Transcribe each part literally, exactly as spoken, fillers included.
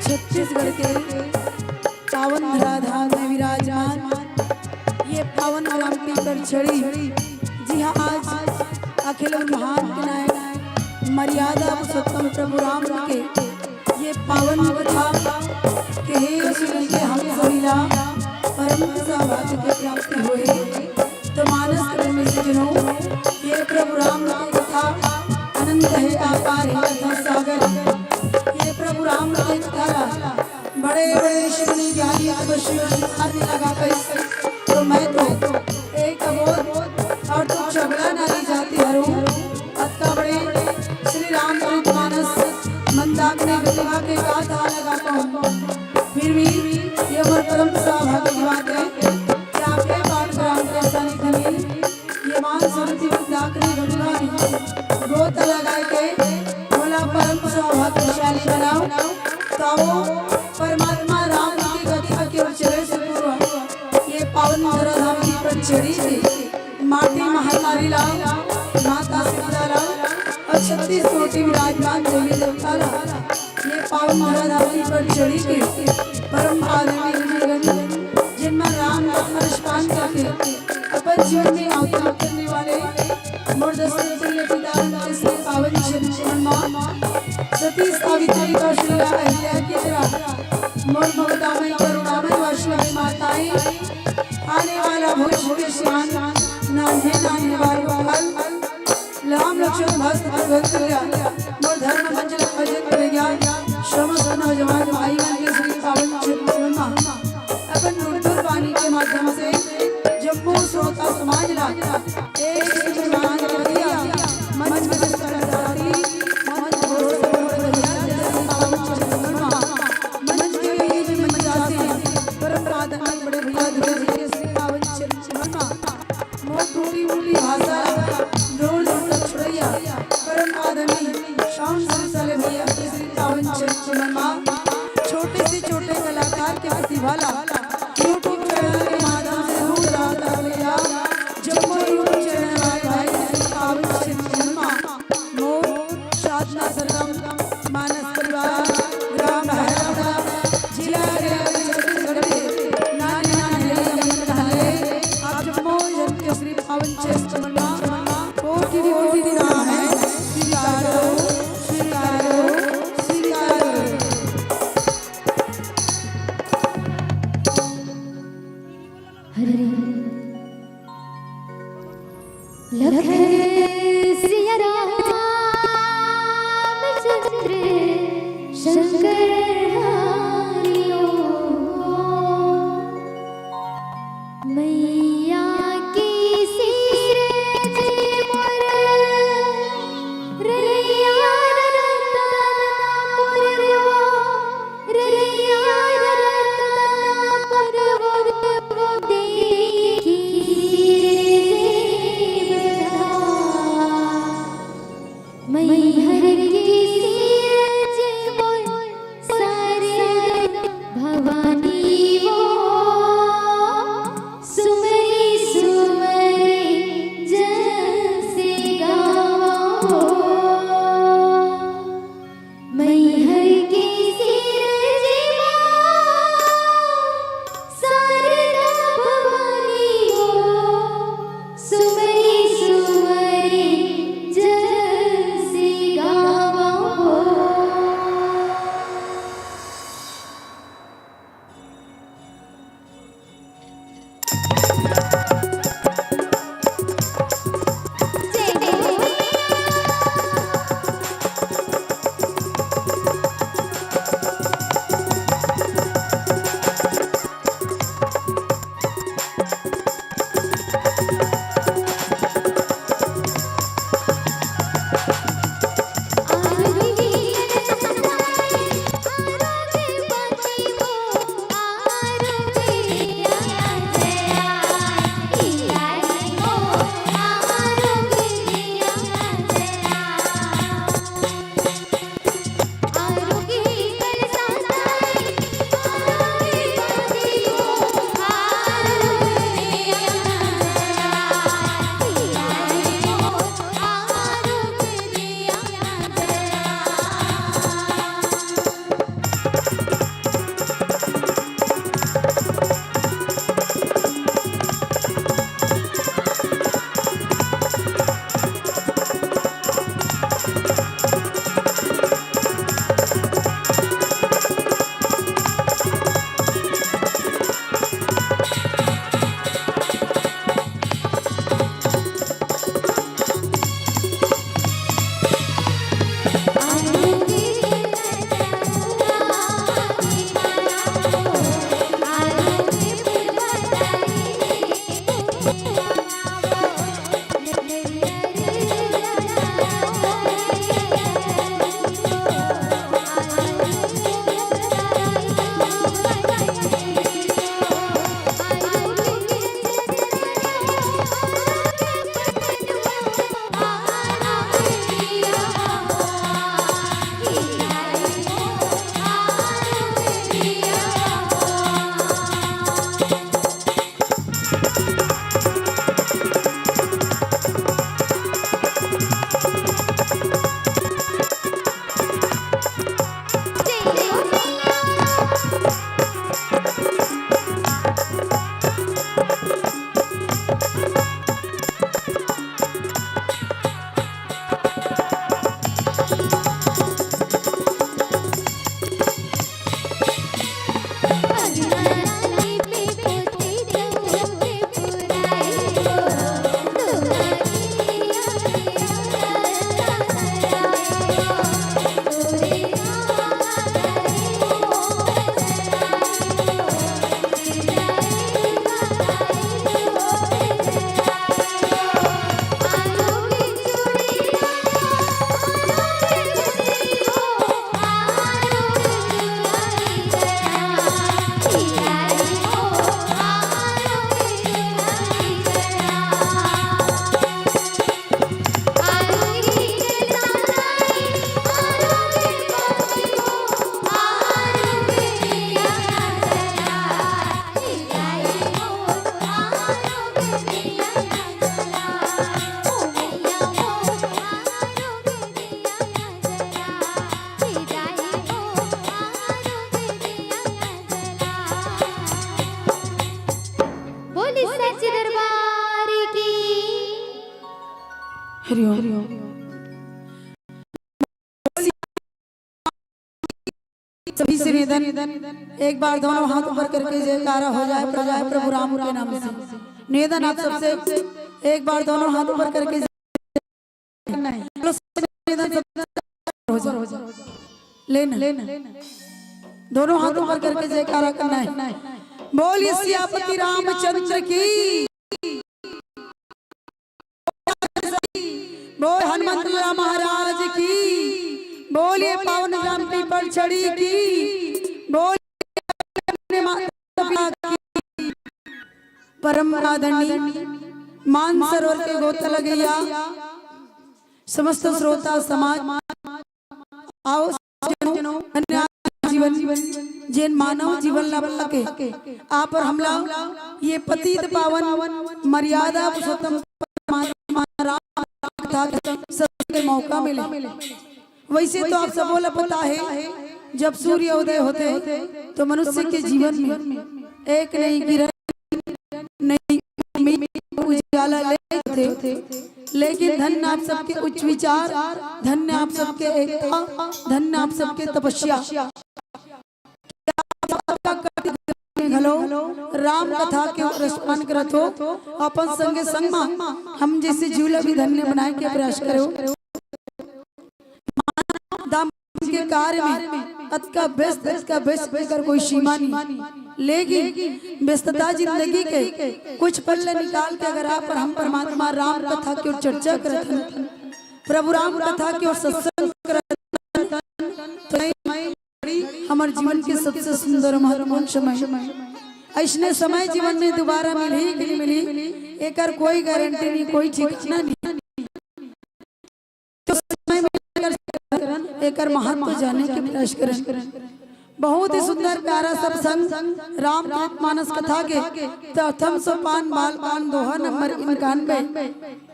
छत्तीसगढ़ के पावन धराधाम में विराजमान ये पावन ग्राम पीपरछड़ी, जिहाँ आज अखिल ब्रह्मांड के नायक मर्यादा पुरुषोत्तम प्रभु राम के ये पावन कथा कहे सुन के हम सभी ला परम सौभाग्य के प्राप्ति होए। तो मानस प्रेमी सज्जनों, ये प्रभु राम की कथा अनंत है, अपार है कथा सागर। ये प्रभु राम की कथा ला बड़े बड़े ऋषि मुनि ज्ञानी तपस्वी अर्थ लगा पाइस। तो मैं तो एक अबोध अउ तो चबला नारी जाति हरँव। अतका बड़े श्री रामचरित मानस मंदाकिनी गंगा के गाथा लगा पावँव। फिर भी ये हमर परम सौभाग्य की बात है कि आपके पावन ग्राम के सानिध्य में ये मान स्वरूपी मंदाकिनी गंगा में गोता लगाए के मोला परम सौभाग्यशाली बनाव। तो वो परमात्मा राम की कथा के उच्चरे से पूर्व ये पावन धराधाम की पीपरछड़ी के माटी महतारी ला, माता सीता ला अउ छत्तीस कोटि विराजमान देवी देवता ला ये पावन धराधाम की पीपरछड़ी के परम आदरणीय गुरुजन, जिनमें राम लक्ष्मण शत्रुघ्न के अपन जीवन में अवतरित करने वाले मोर दशरथ प्रिय पिता के श्री पावन चरण मा सती सावित्री कौशल्या अहिल्या की तरह मोर ममतामय करुणामय वैष्णवी माताएं, आने वाला भविष्य के सियान, नान्हे नान्हे बाल गोपाल, राम लक्ष्मण भरत शत्रुघ्न तुल्या, मोर धर्म मंजल भजन करेगा, समस्त नौजवान भाई मन के श्री पावन चरण मा अपन मधुर वाणी के माध्यम से जम्मो श्रोता समाज ला एक श्री प्रणाम करिया। मंच में सरस्वती, मंच में सरस्वती, मंच के बीच में मंचासीन, परम आदरणीय बड़े भैया धीरज जी के श्री पावन चरण मा मोर टूटी फूटी भाषा ला जोर जोर तक छुड़ैया, परम आदरणीय श्याम सरसाले भैया के श्री पावन चरण मा छोटे से छोटे कलाकार के प्रतिभा ला YouTube चैनल के माध्यम से दूर रहा भैया। जम्मो YouTube चैनल वाले भाई के श्री पावन चरण मा मोर साधना सरगम मानस परिवार, ग्राम बहरावड़ा, जिला अररिया, छत्तीसगढ़ के नान्हे नान्हे लइका मन कहले, आप जम्मो जन के श्री पावन चरण मा कोटि कोटि प्रणाम हे। स्वीकारो, स्वीकारो, स्वीकारो। हरे लखन सिया रामचंद्र शंकर हरिओ। मैया की सीरज मोर रैया रतन पुरवो, रैया रतन पुरवो, देखी सीरज बधा। मैहर की सीरज मोर सभी से निवेदन, एक बार दोनों हाथ ऊपर करके जयकारा हो जाए, हो जाए प्रभु राम के नाम से। निवेदन आप सबसे, एक बार दोनों हाथ ऊपर करके करना है। चलो, निवेदन सब हो जाए। लेना। दोनों हाथ ऊपर करके जयकारा करना है। बोलिए सियापति रामचंद्र की, बोल हनुमंत लाला महाराज की, बोलिए पावन राम पीपल छड़ी की, बोलिए अपने माता पिता की। परम आदरणीय मानसरोवर के गोता लगइया समस्त श्रोता समाज, आओ सज्जनों, धन्य जीवन, जेन मानव जीवन ला पाके आप और हमला ये पतित पावन मर्यादा पुरुषोत्तम परमात्मा राम कथा के सत्संग के मौका मिले। वैसे तो आप सबो ला पता है, जब सूर्य उदय होथे तो मनुष्य के जीवन में एक नई किरण, नई उम्मीद, उजाला ले होथे। लेकिन धन्य आप सबके उच्च विचार, धन्य आप सबके एकता, धन्य आप सबके तपस्या। आपका कटित में घलो राम कथा के रसपान करत हो, अपन संगे संग मा हम जैसे जीव ला भी धन्य बनाए के प्रयास करो। दाम्पत्य के कार्य में अतका व्यस्त, अतका व्यस्त, एकर कोई सीमा नहीं। लेकिन व्यस्तता जिंदगी के कुछ पल निकाल के अगर आप और हम परमात्मा राम कथा के चर्चा करत हन, प्रभु राम कथा के सत्संग करत हन, तो हमर जीवन के सबसे सुंदर महत्वपूर्ण समय। ऐसने समय जीवन में दोबारा मिलही कि नहीं मिलही, एकर कोई गारंटी नहीं, कोई ठिकाना नहीं। तो समय में एकर, एकर महत्व जाने के प्रयास करन। बहुत ही सुंदर प्यारा सत्संग रामचरित मानस कथा के प्रथम सोपान बाल कांड दोहा नंबर इक्यानवे,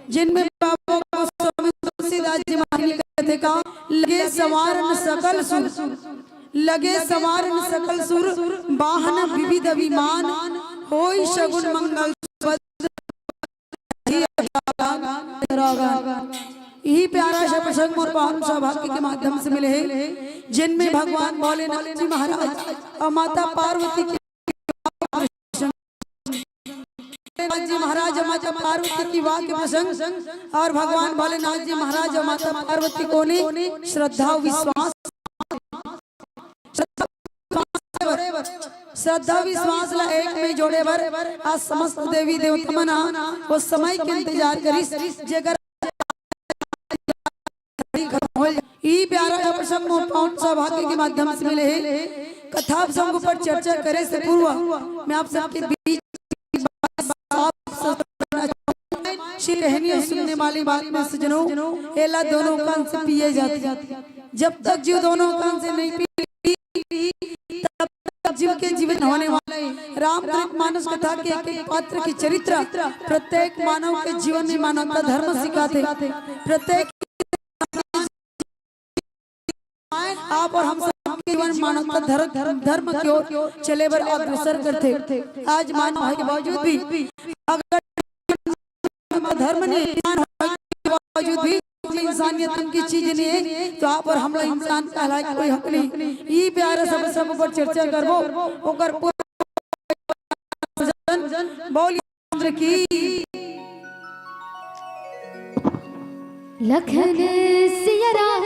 जिनमें बाबा गोस्वामी तुलसीदास जी महाराज ने कथे का, लगे संवारन सकल सुर, लगे संवारन सकल सुर, बाहन विविध विमान, होई सगुन मंगल सुभद्र। यही प्यारा सा प्रसंग मोर पावन सौभाग्य के माध्यम से मिले हे, जिनमें भगवान भोलेनाथ जी महाराज और माता पार्वती के, भोलेनाथ जी महाराज और माता पार्वती की विवाह के प्रसंग और भगवान भोलेनाथ जी महाराज और माता पार्वती को ने श्रद्धा विश्वास, श्रद्धा विश्वास ला एक में जोड़े बर आज समस्त देवी देवता मन ह वो समय के इंतजार करिस, जेकर ई प्यारा प्रसंग मोर पावन सौभाग्य के माध्यम से मिले हे। कथा प्रसंग पर चर्चा करे से पूर्व मैं आप सबके बीच श्री रहनी और सुनने वाली बात में सज्जनों, एला दोनों कान से पिए जाथे। जब तक जीव दोनों कान से नहीं पी, तब तक जीव के जीवन होने वाला है। रामचरित मानस कथा के एक एक पात्र के चरित्र प्रत्येक मानव के जीवन में मानवता धर्म सिखाथे। प्रत्येक आप और हम सब जीवन मानवता धर्म, धर्म की ओर चले बर अग्रसर करथे। आज मानव होय के बावजूद भी अगर धर्म नहीं, इंसान होय के बावजूद भी इंसानियत नाम की चीज नहीं है, तो आप और हमला इंसान कहलाए के कोई हक नहीं। ई प्यारा सब, सब ऊपर चर्चा करबो, ओकर पूरा बोल चंद्र की। लखन सिया राम